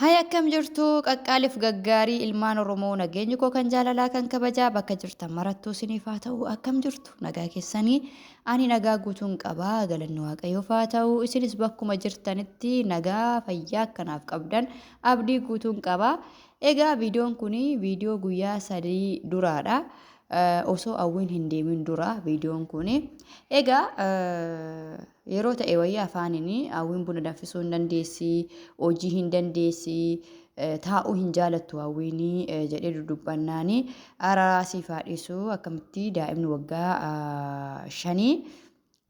Hay akkam jirtu qaqqaaliif gaggaarii ilmaan Oromoo, nageenyi koo kan jaalalaa kan kabajaa bakka jirtan marattuu isiniif haa ta'u. Akkam jirtu, nagaa keessanii? Ani nagaa guutuun qabaa, galanni Waaqayyoof haa ta'u. Isinis bakkuma jirtanitti nagaa fayyaa akkanaaf qabdan abdii guutuun qabaa. Egaa viidiyoon kun viidiyoo guyyaa 3 duraadha. Osoo Hawwiin hin deemin dura viidiyoon kun. Egaa yeroo ta'e wayii afaaniin Hawwiin buna danfisuu hin dandeessi, hojii hin dandeessi, taa'uu hin jaalattu Hawwiin jedhee dudubbannaani araaraa siif haa dhiisu. Akkamitti daa'imni waggaa 5,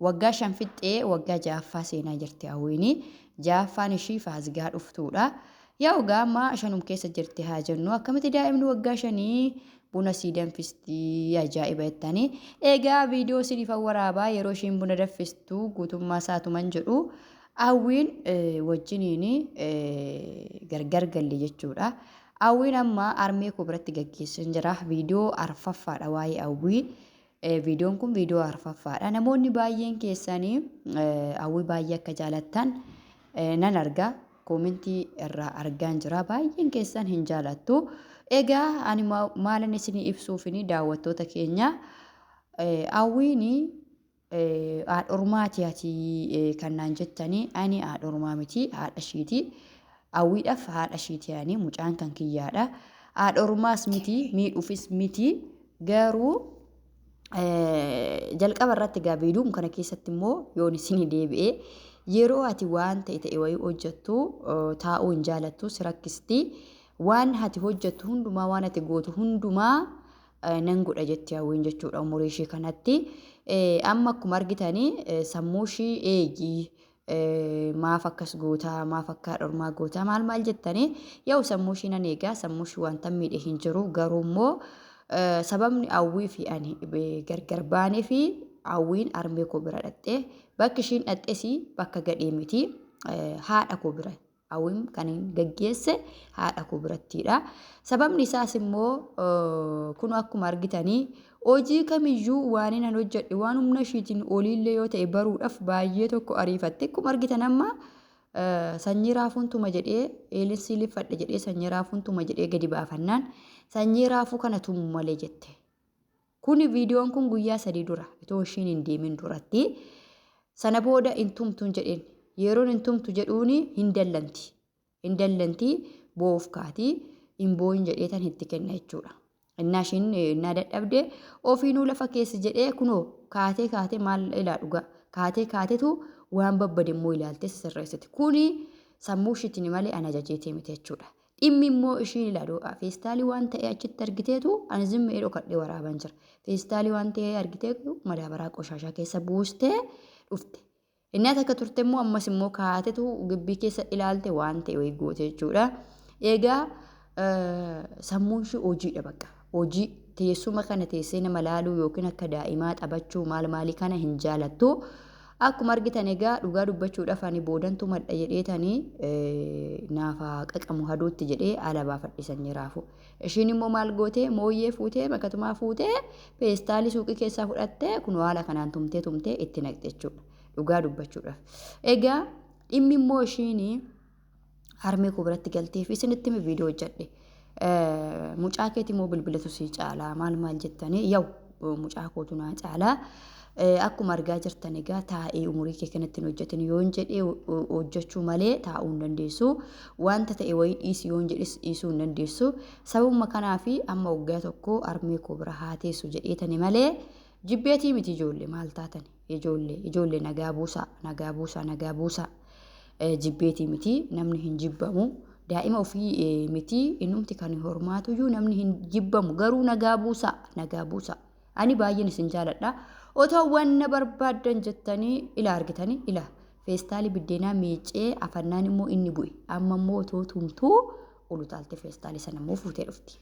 waggaa 5 fixxee waggaa 6ffaa seenaa jirti Hawwiin. 6ffaan ishii faasgaa dhuftuudha. Yaa waggaa amma 5 keessa jirti haa jennu, akkamitti daa'imni waggaa 5 buna sii danfisti, ajaa'iba jettanii. Egaa viidiyoo isiniif waraabaa yeroo ishiin buna danfistu guutummaa isaatuman jedhu Hawwiin wajjiniin gargar galle jechuudha. Hawwiin amma harmee koo biratti gaggeessan jira. Viidiyoo arfaffaadha waa'ee Hawwii. Viidiyoon kun viidiyoo arfaffaadha. Namoonni baay'een keessanii Hawwii baay'ee akka jaalattan nan arga. Koomentii irraa argaan jira. Baay'een keessan hin jaalattu. Egaa ani maalan isinii ibsuufini daawwattoota keenya, Hawwiin haadha ormaati ati kan naan jettanii, ani haadha ormaa miti, haadha ishiiti. Hawwiidhaaf haadha ishiiti, ani mucaan kan kiyyaadha. Haadha ormaas miti, miidhuufis miti, garuu jalqaba irratti egaa viidiyoon kana keessatti immoo yoon isinii deebi'ee, yeroo ati waan ta'e ta'e wayii hojjettu taa'uu hin jaalattu, si rakkisti. Waan ati hojjettu hundumaa, waan ati gootu hundumaa nan godha jetti Hawwiin jechuudha umurii ishii kanatti. Amma akkuma argitanii sammuu ishii eegi, maaf akkas gootaa, maaf akka haadha ormaa gootaa, maal maal jettanii, yaa'u sammuu ishii nan eegaa, sammuu ishii wanta miidhe hin jiru. Garuu immoo sababni Hawwii fi ani gargar baanee fi Hawwiin harmee koo bira dhaqxee, bakki ishiin dhaqxes bakka gadhee miti, haadha koo bira. Hawwiin kan hin gaggeesse haadha koo birattiidha. Sababni isaas immoo kun akkuma argitanii hojii kamiyyuu waan hin hojjedhe, waan humna ishiitiin oliillee yoo ta'e baruudhaaf baay'ee tokko ariifatte. Akkuma argitan amma sanyii raafuun tuma jedhee, eelin siiliffadhe jedhee, sanyii raafuun tuma jedhee gadi baafannaan sanyii raafuu kana tumu malee jette. Kuni viidiyoon kun guyyaa 3 dura itoo ishiin hin deemin duratti. Sana booda hin tumtuun jedheen. Yeroon hin tumtu jedhuuni hin dallanti. Hin dallanti, boo'uuf kaati. Hin boo'in jedhee tan itti kenna jechuudha. Innaa ishiin innaa dadhabde ofiinuu lafa keessa jedhee, kunoo kaatee kaatee maal ilaa dhugaa. Kaatee kaatetu waan babbade immoo ilaaltee sirreessiti. Kuni sammuu ishiitiin malee ana ajajeetee miti jechuudha. Dhimmi immoo ishiin ilaalu feestaalii waan ta'e achitti argiteetu, ani zimmee dhokadhee waraaban jira. Feestaalii waan ta'e argiteetu madaabaraa qoshaashaa keessa buustee dhufte. Inni akka turte immoo ammas immoo kaatetu gibbii keessa ilaalte, waan ta'e wayii goote jechuudha. Egaa sammuun ishii hojiidha bakka. Hojii teessuma kana teessee nama laaluu yookiin akka daa'imaa taphachuu maal maalii kana hin jaalattu. Akkuma argitan egaa dhugaa dubbachuudhaaf ani boodan tumadha jedheetanii naafa qaqamu haduutti jedhee ala baafadhe sanyii raafuu. Ishiin immoo maal gootee, mooyyee fuutee, makatumaa fuutee, feestaalii suuqii keessaa fudhattee kun haala kanaan tumtee tumtee itti naqxe jechuudha. Dhugaa dubbachuudhaaf. Egaa dhimmi immoo ishiin harmee koo biratti galtee fi isinitti himi viidiyoo hojjedhe. Mucaa keeti immoo bilbilatu sii caalaa maal maal jettanii, yaa'u mucaa kootu naa caalaa. Akkuma argaa jirtan egaa taa'ee umurii kee kanatti hin hojjetin yoon jedhee hojjechuu malee taa'uu hin dandeessu. Wanta ta'e wayii dhiisi yoon jedhes dhiisuu hin dandeessu. Sababuma kanaaf amma waggaa 1 harmee koo bira haa teessu jedheetani malee jibbeetii miti. Ijoollee maal taatani? Ijoollee, ijoollee, nagaa buusaa, nagaa buusaa, nagaa buusaa. Jibbeetii miti, namni hin jibbamu. Daa'ima ofii miti, innumti kan hormaatuyyuu namni hin jibbamu, garuu nagaa buusaa, nagaa buusaa. Ani baay'een isin jaaladha. Otoo wanna barbaaddan jettanii ila argitanii, ila feestaalii biddeenaa miicee afannaan immoo inni bu'e. Amma immoo otoo tumtuu ulutaalte feestaalii sana immoo fuutee dhufti.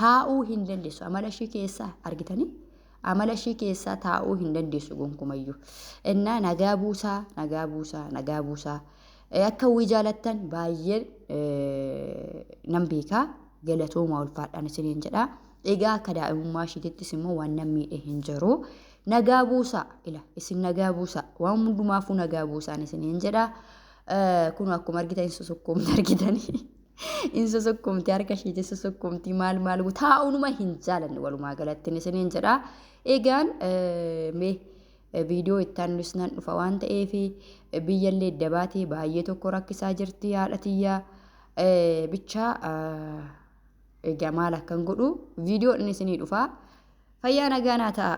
Taa'uu hin dandeessu amala ishii keessaa argitanii. Amala ishii keessaa taa'uu hin dandeessu gonkumayyuu. Innaa nagaa buusaa, nagaa buusaa, nagaa buusaa. Akka Hawwii jaalattan baay'een nan beekaa, galatoomaa, ulfaadhaan isiniin jedha. Egaa akka daa'imummaa ishiitittis immoo waan nan miidhe hin jiru. Nagaa buusaa, ila isin nagaa buusaa, waan hundumaafuu nagaa buusaan isiniin jedha. Kun akkuma argitan susukkuumni argitanii. In sosokkumti harka ishiitti sosokkumti maal maal taa'uunuma hin jaalanne walumaa galatti isiniin jedha. Egaan mee viidiyoo itti aanus nan dhufa waan ta'eef biyyallee edda baatee baay'ee tokko rakkisaa jirti haadha tiyyaa bichaa egaa maal akkan godhu viidiyoo inni isinii dhufa. Fayyaa nagaa naa ta'a.